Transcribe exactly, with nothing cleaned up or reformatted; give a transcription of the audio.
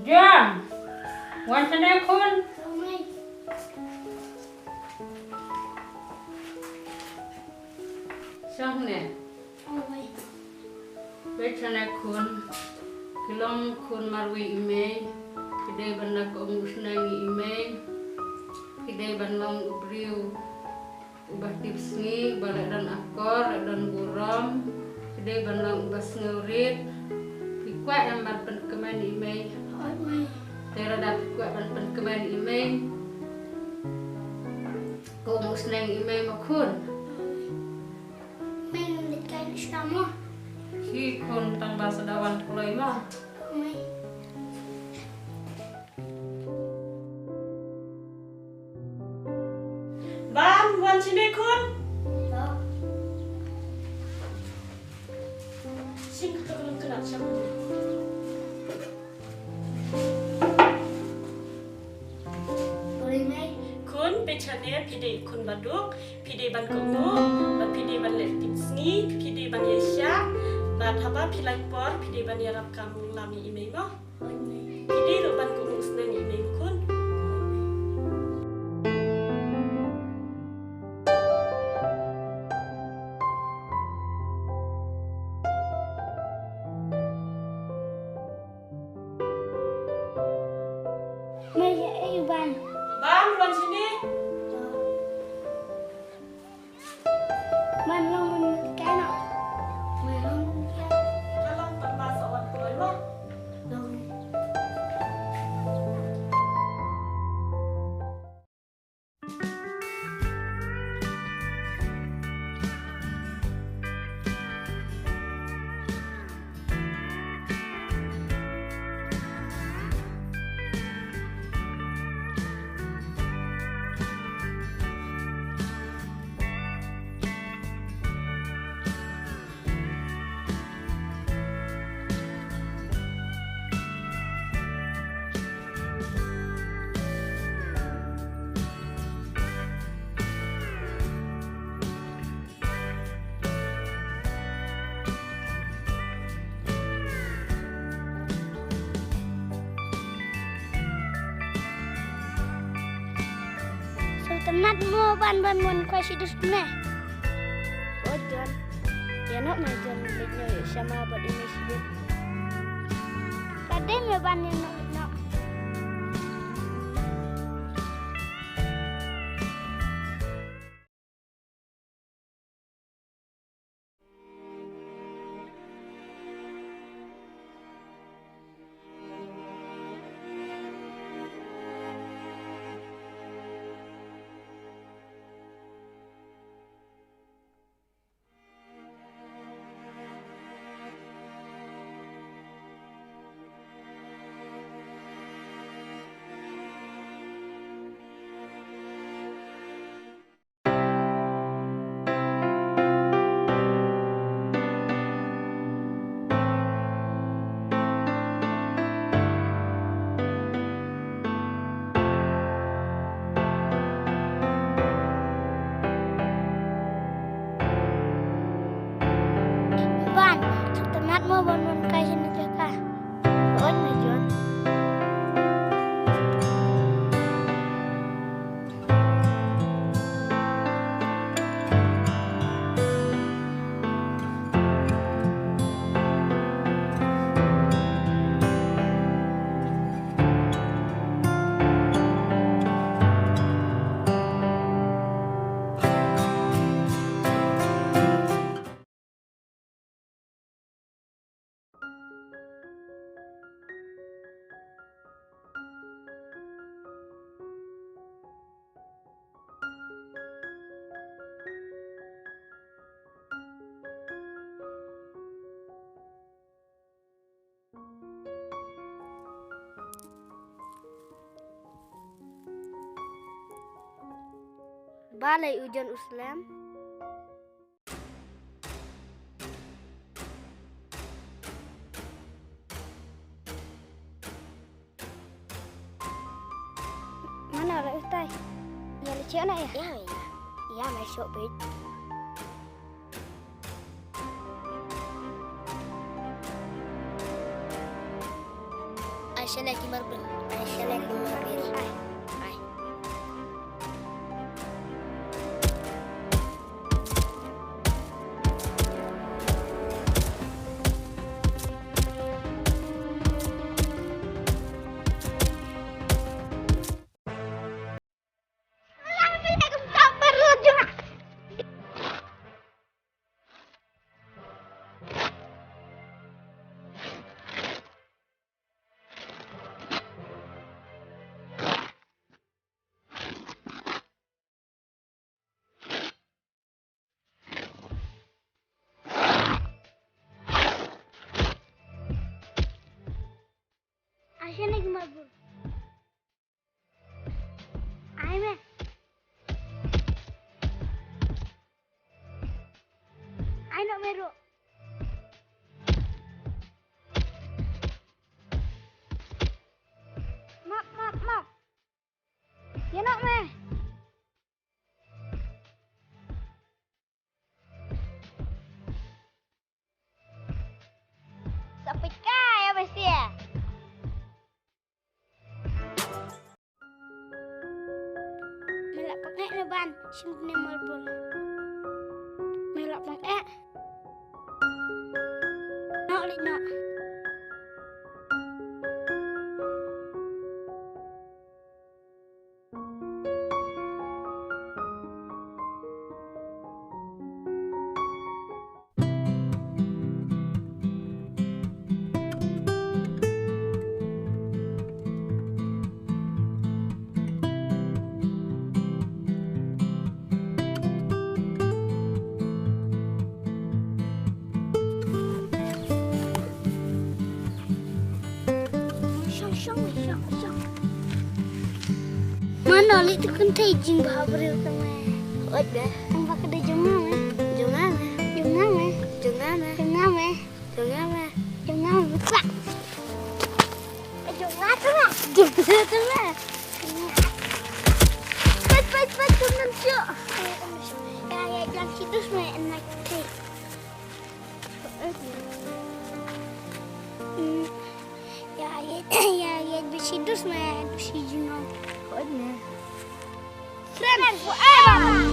Jam. Wan shane khun. Shane. Peit shane khun. Ki long khun marwei i mei. Ki dei ban da kohnguh sneng ïa i mei. Ki dei ban long u briew uba tipsngi, uba leh don akor, leh don burom. Ki dei ban long uba sngewrit. Phi kwah em ban pynkmen ïa i mei? Te lada phi kwah ban pynkmen ïa i mei, kohnguh sneng ïa i mei ma khun. Mei, ngam leit kai noh shuwa mo. Hi khun, tang ba sa da wan kloi mo. Mei. Bam, wan shane khun. Shim kata ka longknat shane. Khun, peit shane, phi dei khun baduk, phi dei ban kohnguh, bad phi dei ban leh tipsngi, phi dei ban ïaishah, bad haba phi lai por, phi dei ban ïarap kam lam ïa i mei mo. Phi dei ruh ban kohnguh sneng ïa i mei ma khun. Mei, ïa ei u Bam. Bam, wan shane. Man long mun kai na. Man long mun kai. Ka long tang ba sa wan kloi mo. Long. Sngewtynnat mo ban ban mon kwai shi dus me. O John. Ïa no me John, leit no ïa shama bad ine shi bit. Ka dei me ban ïa no no. Ban, sngewtynnat mo ban wan kai shane jaka. Oi, me John. Balei u John u slem? Ala utai. Ïa le chena ïa. Ïa ïa. Ïa mai shok bit. Ai shalek ki marbil. Ai shalek ki marbil. Ai. Ai. Ai shalek ki marbil. Ai me. Ai noh me ruh. Map, map, map. Ïa noh me. Sa peit ka ïa ba sia. Me lah pang eh na ban shim ne marbil. Me lah pang eh. Nok lik nok. Shong, shong, shong, shong. Mano li tu kan thei jingbha briew ka me. Oi be. Tang ba ka da jong nga me. Jong nga me. Jong nga me. Jong nga me. Jong nga me. Jong nga me. Jong nga me. Pak. Jong nga tu me. Jong nga tu me. Pat, pat, pat, tu nan sio. Ya, ya, jang situs me, enak. Hmm. Ya, ya, ya, ya, bisi dus me, bisi junong. Kau ni. Friend forever.